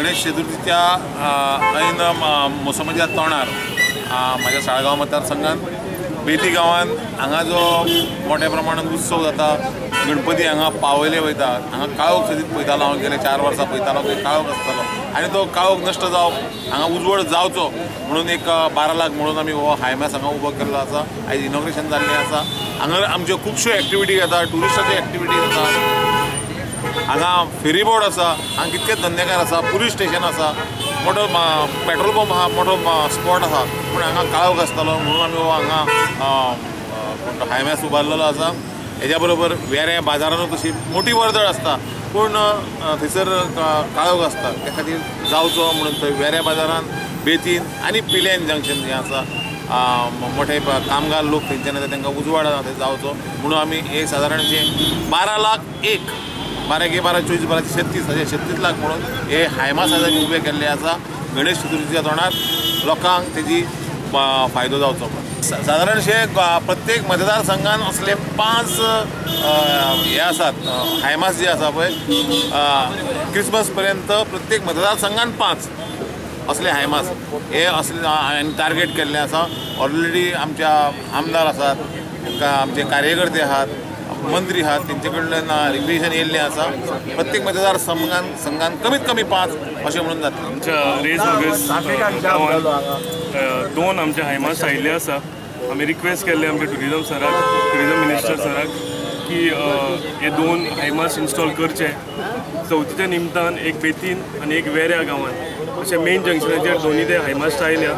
गणेश चतुर्थीच्या ऐन मोसमाच्या तोंडार म्हाज्या साळगांव मतदारसंघात बेती गांवांत हांगा जो मोठ्या प्रमाणात उत्सव जाता, गणपती हांगा पावयले वयता. हांगा काळोख सेगीत पळयतालो हांव, गेले 4 वर्सां पळयतालो की काळोख आसतालो आनी तो काळोख नश्ट जावप, हांगा उजवड जावचो म्हणून एक 12 लाख म्हणून आमी हो हायमास हांगा उबो केल्लो आसा. आयज इनॉग्रेशन जाल्लें आसा. हांगा आमच्यो खुबश्यो एक्टिविटी जाता, ट्युरिस्टाच्यो एक्टिविटी जाता. हांगा फेरीबोट आसा, हांगा कितके धंदेकार आसा, पुलीस स्टेशन आसा, मोठो पेट्रोल पंप आहा, मोठो स्पॉट आसा, पूण हांगा काळोख आसतालो म्हणून आमी हो हांगा हायमास उबारलेलो आसा. हेज्या बरोबर वेऱ्या बाजारानूय तशी मोठी वर्दळ आसता, पूण थंयसर काळोख आसता, त्या खातीर जावचो म्हणून थंय वेऱ्या बाजारान बेतीन आनी पिलेन जंक्शन जें आसा मोठे कामगार लोक थंयच्यान येता, तांकां उजवाड थंय जावचो म्हणून आमी एक सादारणशे 12 लाख एक 12 एक 12 24 12 36 अशे 36 लाख म्हणून हे हायमास आमी उबे केल्ले आसा. गणेश चतुर्थीच्या तोंडार लोकांक तेजी फायदो जावचो. सादारणशे प्रत्येक मतदारसंघान असले 5 हे आसात हायमास जे आसा पळय, क्रिसमस पर्यंत प्रत्येक मतदारसंघान 5 असले हायमास हे असले हांवें टार्गेट केल्ले आसा. ऑलरेडी आमच्या आमदार आसात, आमचे कार्यकर्ते आहात, मंत्री आहात, तेंचे कडल्यान रिक्वेशन येयल्लें आसा. प्रत्येक मतदार संघान कमीत कमी 5 अशें म्हणून जातलें. आमच्या रेज मगस गांवांत 2 आमचे हायमास आयिल्ले आसा. आमी रिक्वेस्ट केल्ले आमच्या ट्युरिजम सराक, ट्युरिजम मिनिस्टर सराक की हे 2 हायमास इन्स्टॉल करचे. चवथीच्या निमतान एक बेतीन आनी एक वेऱ्या गांवांत अशे मेन जंक्शनाचेर दोनी ते हायमास आयल्या.